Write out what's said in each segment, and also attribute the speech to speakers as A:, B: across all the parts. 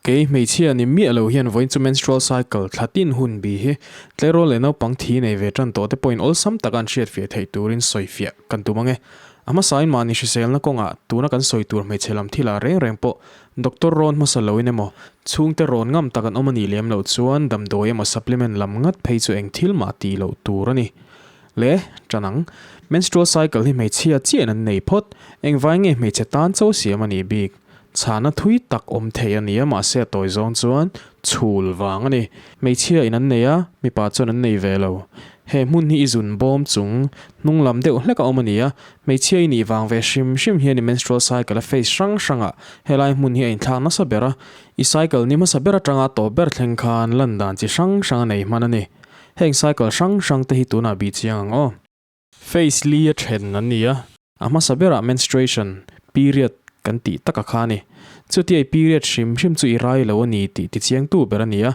A: Kei hmeichhia ni miah lo hian vawiin chu menstrual cycle thla tin hun bi hi tleirawl leh naupang thi nei ve tan tawh te pawhin awlsam taka an hriatfiah theih turin sawifiah kan tum ang e. A hmasain mahni hriselna kawngah tuna kan sawi tur hmeichhe lam thilah reng reng pawh doctor rawn hmasa loin emaw chhungte rawn ngam tak an awm a nih lem loh chuan damdawi emaw supplement lam ngat phei chu eng thil mah tih loh tur a ni. Le, ṭan ang. Menstrual cycle hi hmeichhia chiahin an nei phawt. Engvai nge hmeichhe tan cho siam a nih bik? Chhana thui tak awm thei a ni a, mahse a tawi zawng chuan chhul vang a ni. Hmeichhia in an nei a, mipa chuan an nei ve lo. He hmun hi i zun bawm chung hnung lam deuh hlek a awm a ni a, hmeichhia i nih vang ve hrim hrim hian i menstrual cycle a phase hrang hrangah helai hmun hi a inthlak nasa ber a, i cycle ni hmasa ber atanga tawp ber thleng khan lan dan chi hrang hrang a nei hman a ni. Heng cycle hrang hrang te hi tunah bih chiang ang aw. Phase li a then an ni a. A hmasa berah menstruation, period, kan tih taka kha a ni. Chutia i period hrim hrim chu i rai lo a ni tih tichiangtu ber a ni a.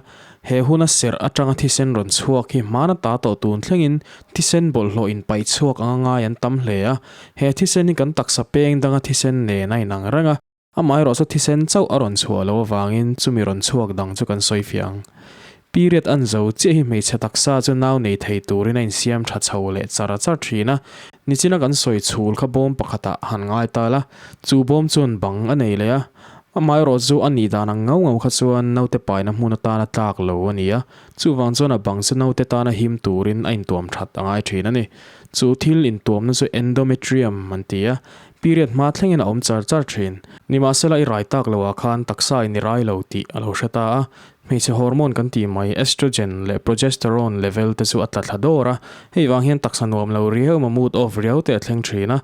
A: He huna serh atanga thisen rawn chhuak hi hmana ta tawh tun thlengin thisen bawlhhlawh inpaih chhuak anga ngai an tam hle a. He thisen hi kan taksa peng danga thisen nen a inang reng a. Amaherawh chu thisen chauh a rawn chhuah loh avangin chumi rawn chhuak dang chu kan sawi fiah ang. Period an zo chiah hi hmeichhe taksa chu nau nei thei turin a insiam tha chho leh char char thin a. Nichina kan sawi chhul kha bawm pakhatah han ngai ta la, chu bawm chuan bang a nei leh a. Amaherawh chu a nih dan ang ngau ngau kha chuan naute paina hmun atana tlak lo a ni a, chuvang chuan a bang chu naute tana him turin a intuam that a ngai thin a ni. Chu thil intuamna chu endometrium an ti a, Period hma thlengin a awm char char thin. Nimahsela i rai tak loah khan taksa in i rai lo tih a lo hre ta a. Hmeichhe hormone kan tih mai estrogen leh progesterone level te chu a tla thla dawr a. Hei vang hian taksa nuam lo riau emaw mood off riau te a thleng thin a.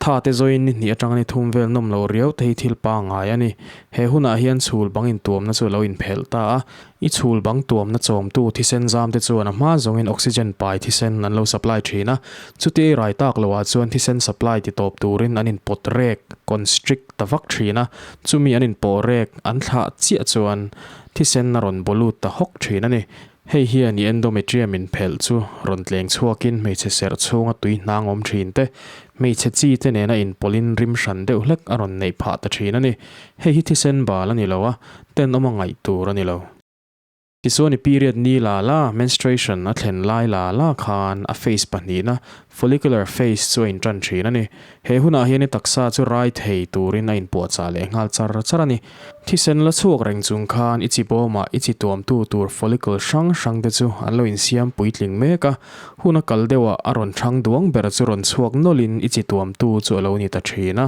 A: Tha te zawiin ni hnih atanga ni thum vel nawm lo riau te hi thil pangngai a ni. He hunah hian chhul bang intuamna chu a lo inphelh ta a. I chhul bang tuamna chawmtu thisen zamte chuan a hma zawngin oxygen pai thisen an lo supply thin a, chuti ei rai tak loah chuan thisen supply ti tawp turin an inpawt rek, constrict, ta vak thin a, chumi an inpawh rek an thlah chiah chuan thisen a rawn baw lut ta hawk thin a ni. Hei hian i endometrium inphelh chu rawn tleng chhuakin hmeichhe serh chhunga tui hnang awm thin te, hmeichhe chi te nena inpawlhin rim hran deuh hlek a rawn neih phah ta thin a ni. Hei hi thisen bal a ni lo a, tenawm a ngaih tur a ni lo. Tichuan i period ni la la, menstruation, a thlen lai la la khan a phase pahnihna, follicular phase, chu a intan thin a ni. He hunah hian i taksa chu rai thei turin a inpuahchah leh nghal char char a ni. Thisen la chhuak reng chung khan i chi bawmah i chi tuamtu tur follicle hrang hrang te chu an lo insiam puitling mek a, hun a kal deuhah a rawn hrang duang ber chu rawn chhuak nawlhin i chi tuamtu chu a lo ni ta thin a.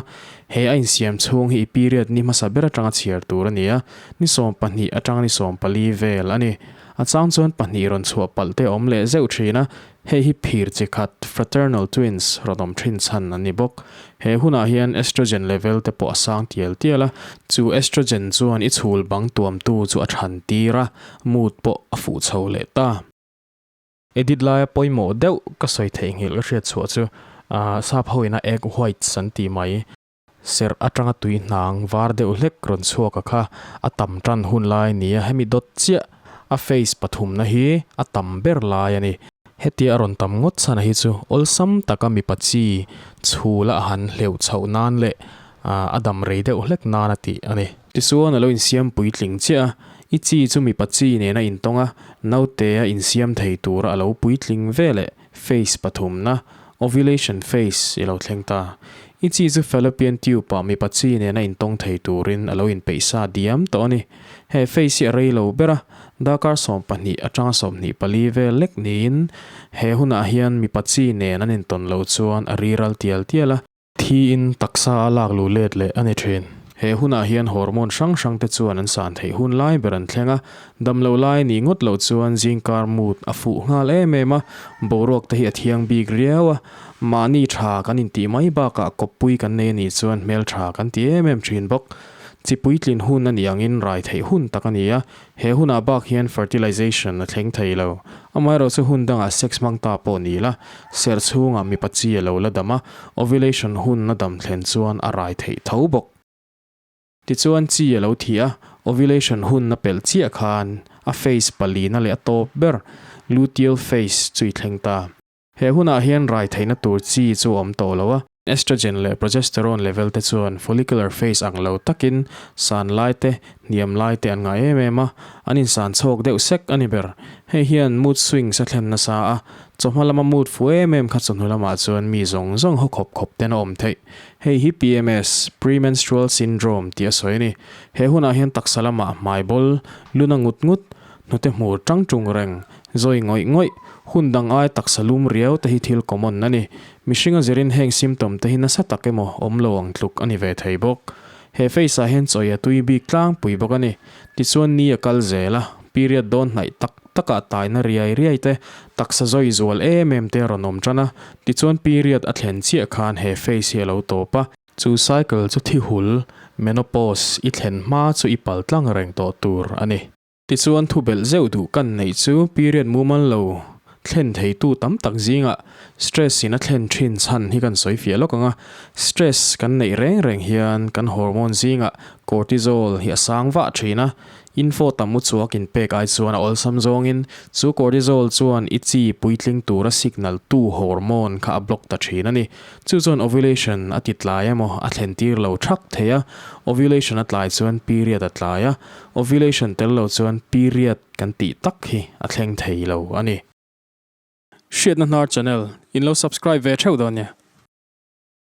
A: He a insiam chhung hi i period ni hmasa ber atanga chhiar tur a ni a, ni 12 atanga ni 14 vel a ni. A chang chuan pahnih rawn chhuah palh te a awm leh zeuh thin a, hei hi phir chi khat, fraternal twins, rawn awm thin chhan a ni bawk. He hunah hian estrogen level te pawh a sang tial tial a, chu estrogen chuan i chhul bang tuamtu chu a chhan tir a, mood pawh a fuh chho leh ta. Edit laia pawimawh deuh ka sawi theihnghilh ka hriat chhuah chu sap ho ina egg whites an tih mai. Serh atanga tui hnang var deuh hlek rawn chhuak a kha a tam tan hun lai a ni a, hemi dawt chiah a phase pathumna hi a tam ber lai a ni. Hetia a rawn tam ngawt chhan a hi chu awlsam taka mipa chi chhul a han hleuh chhoh nan leh a dam rei deuh hlek nan a tih a ni. Tichuan a lo insiam puitling chiah a, i chi chu mipa chi nen a intawng a, naute a insiam thei tura a lo puitling ve leh phase pathumna, ovulation phase, i lo thleng ta. I chi chu fallopian tube ah mipa chi nen a intawng thei turin a lo inpeih sa diam tawh a ni. He phase hi a rei lo ber a, darkar 12 atanga 24 vel lek niin he hunah hian mipa chi nen an intawn lo chuan a riral tial tial a, Thiin taksa a lak luh let leh a ni thin. He hunah hian hormone hrang hrang te chuan an san theih hun lai ber an thleng a, dam loh lai nih ngawt loh chuan zingkar mood a fuh nghal em em a, boruak te hi a thiang bik riau a, mahni tha kan intih mai bakah kawppui kan nei a nih chuan hmeltha kan ti em em thin bawk. Chi puitlin hun a nih angin rai theih hun tak a ni a, He hunah bak hian fertilization a thleng thei lo. Amaherawhchu hun dangah sex hmang ta pawh ni la, serh chhungah mipa chi a lo la dam a, ovulation hun a dam thlen chuan a rai theih tho bawk. Tichuan chi a lo thih a, ovulation hun a pelh chiah khan a phase palina leh a tawp ber, luteal phase chu i thleng ta. He hunah hian rai theihna tur chi chu a awm tawh lo a. Estrogen leh progesterone level te chuan follicular phase ang lo takin san lai te, hniam lai te an ngah em em a, an insan chhawk deuh sek a ni ber. Hei hian mood swings a thlen nasa a, chawhma lama mood fu em em kha chawhnu lamah chuan mi zawng zawng haw khawp khawp ten a awm theih. Hei hi PMS, Premenstrual Syndrome, tih a sawi a ni. He hunah hian taksa lamah hmai bawl, luna ngut ngut, hnute hmur tang tung reng, zawi ngawih ngawih, hun dang ai taksa lum riau te hi thil common a ni. Mihring a zirin heng symptom te hi nasa tak emaw awm lo ang tluk a ni ve thei bawk. He phase ah hian chawi a tui bik tlangpui bawk a ni. Tichuan ni a kal zel a, period dawn hnaih tak takah taina riai riai te, taksa zawi zual em em te a rawn awm tan a, tichuan period a thlen chiah khan he phase hi a lo tawp a. Chu cycle chu thi hul, menopause, i thlen hma chu i pal tlang reng tawh tur a ni. Tichuan thu belh zeuh duh kan neih chu period mumal lo thlen theitu tam tak zingah stress in a thlen thin chhan hi kan sawi fiah lawk ang a. Stress kan neih reng reng hian kan hormone zingah cortisol hi a sang vah thin a, info tam uchuak in pek ai chuan a awlsam zawngin chu cortisol chuan i chi puitling tura signal tu hormone kha a block ta thin a ni. Chu chuan ovulation a ti tlai emaw a thlen tir lo thak thei a, ovulation a tlai chuan period a tlai a, Ovulation tel lo chuan period kan tih tak hi a thleng thei lo a ni. Hriatna Hnar channel in lo subscribe ve theuh dawn nia.